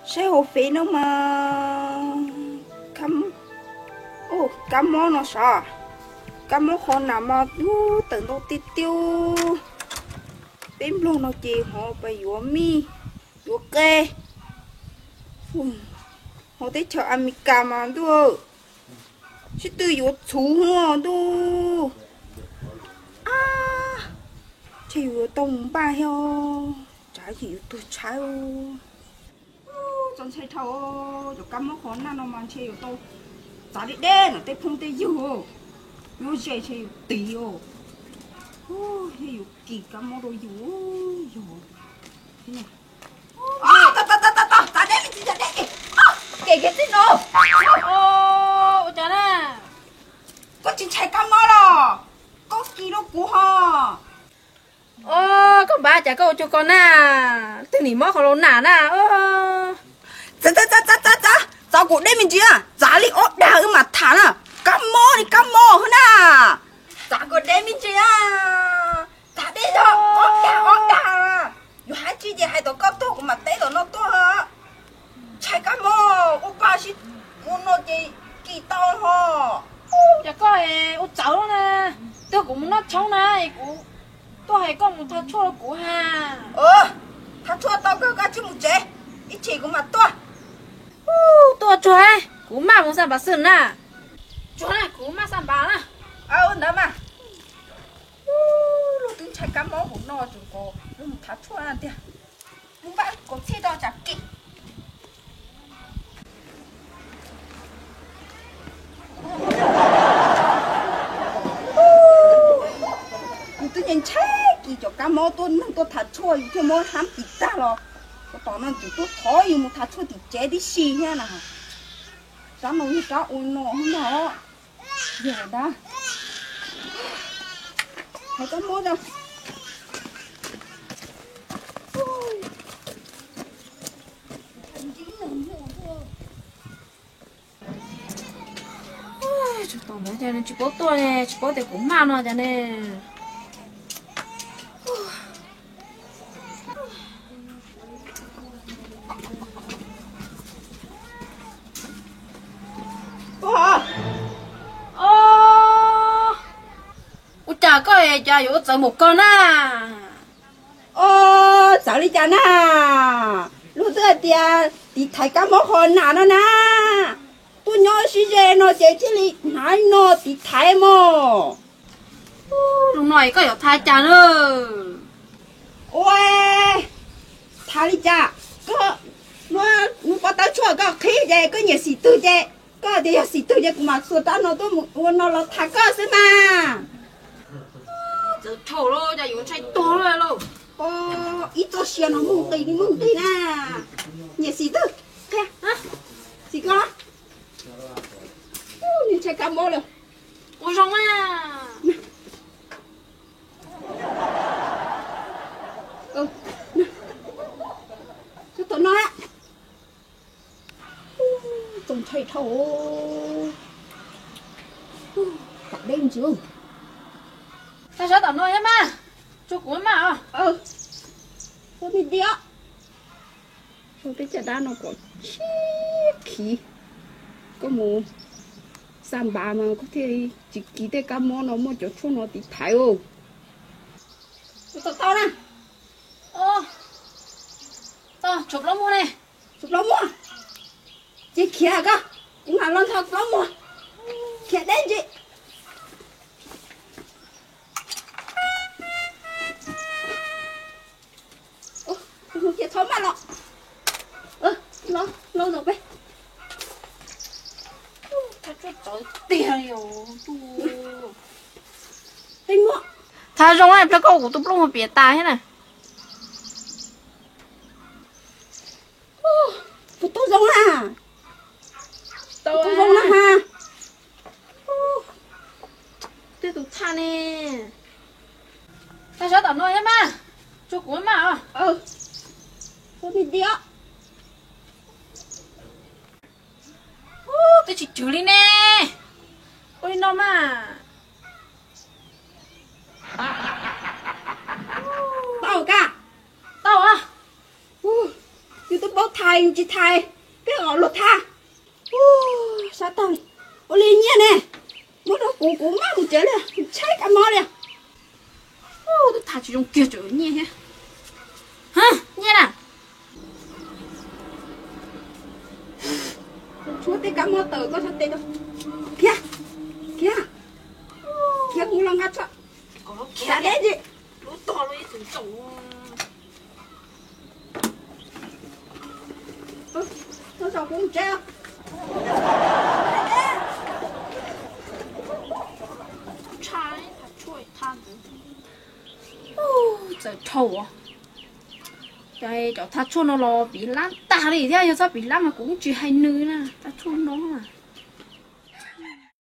Saib hauv fev no mas, kab mob no sav, kab mob qhov nas mas tawm ntau tiag tiag. Peb Nplog no ces ho pas yuav mij, yuav qe. Hauv teb chaws Amelikas mas ntuj, sib tw yuav txhuv ntuj. Ntshe yus yuav tau mus npaj thiab, tsam ces yus tuag tshaib. Txaus ntshai dhau, cov kab mob qhov nas no mas ntshe yuav tau txav deb deb ntawm tej phooj tej ywg, yuav ze ntshe yus tis os. Thiab yus kis kab mob rau yus, yog txav deb me ntsis, txav deb ces, kem kiag txij no. Ua cas na? Koj tsis ntshai kab mob los? Koj kis rau kuv ho. Os, koj npaj cas koj ua cuag ko na? Twg nim mob qhov laus nas na? Txav, txav, txav, txav, txav, txav kom deb me ntsis, txav li ob dag wb mam tham na. Kab mob li kab mob hwb na. Txav kom deb me ntsis, txav deb zog ob dag ob dag. Yuav hais tsis ces hais tom koj tuag kuv mam teb tom no tuaj. Ntshai kab mob ua paj sib ua no ces kis tau ho. Cas koj ua txawv na, tuag kuv mus noj tshoob na, kuv tuaj hais koj mus thav tshuaj rau kuv ha. Thav tshuaj tau kawg, koj cia li mus tsev, ib chim kuv mam tuaj. Tuaj tsuag, kuv maj mus xaj npas xwb na. Tsuag na, kuv maj xaj npas na. Ntawd mas, luag twb ntshai kab mob hauv no tseem kom luag mus thav tshuaj tiag. Mus npaj kom txhij rau tsam kis. Yus twb ntshai kis cov kab mob tuaj neeg tuaj thav tshuaj, yus thiaj mob hlab kis tag los. Ua tom no tus tuaj thov yus mus thav tshuaj tim tsev tib si thiab na. Rab no yog rab ua no no. Yog ntag. Thaiv kab mob rau. Tsis paub tuaj ne, tsis paub tias kuv maj no cas ne. Ua cas koj cas yuav ua txawv mus koj na? Os, txawv li cas na? Luag twb hais tias tiv thaiv kab mob qhov nas no na. Tuaj nyob sib ze no ces thiaj li hnav no tiv thaiv mog. Lus no koj yuav thav cas na? Ua, thav li cas? Koj muab pob tawb tshuaj koj qhib ces koj nyiam xim twg ces, koj tias yog xim twg ces kuv mam xuas rab no tuaj mus ua no los thav koj xwb mas. Txawv dhau lawm, cas yuav ntshai tuag lawm lauj. Ib txoj sia no muaj nqis li muaj nqis na. Nyiam xim twg? Qhia, xim koj. Nws ntshai kab mob lawm. Ua zoo na. Txog tom no. Txaus ntshai dhau. Tam deb ntsis. Tag sab tom no thiab mas, tso kuv maj os. Ua me di os. Ua teb chaws dab no kom sib khiv. Koj mus xa npav mas koj thiaj tsis kis tej kab mob no muaj cov tshuaj no tiv thaiv os. Tau tau na. Tau, tshuav plaub muag ne. Tshuav plaub muag. Ces khiav koj, kuv mam los nthos plaub muag. Khiav deb ntsis. Cia txhob maj los. Los, los peb. Thav tshuaj txawv tiag li os. Thav zoo na, pliag koj kuv tus plaub muag piam tas thiab na. Kuv tau zoo na. Tau zoo na ha. Tej tus thaj ne. Tag sab tom no thiab mas, tso kuv maj os. Ua me di os. Twb tsis tswv li ne. Ua li no mas. Tau ka. Tau. Yus twb paub Thais tsis thais, peb kom luag thab. Sab tag li, ua li nyiaj ne, muab rau kuv, kuv maj mus tsev li, tshaib kab mob li. Twb tham tsis zoo kiag tseem nyiaj thiab. Nyiaj na. Tshuav tej kab mob tawm koj sab tes rau. Khiav, khiav, khiav kuv los nqa tshuaj. Khiav deb tsis. Txog kuv tsev. Txawm dhau, cov thaj tshuaj no los piv lab tag li thiab, yog txhob piv lab mas kuv tsis hais nws na, thaj tshuaj no.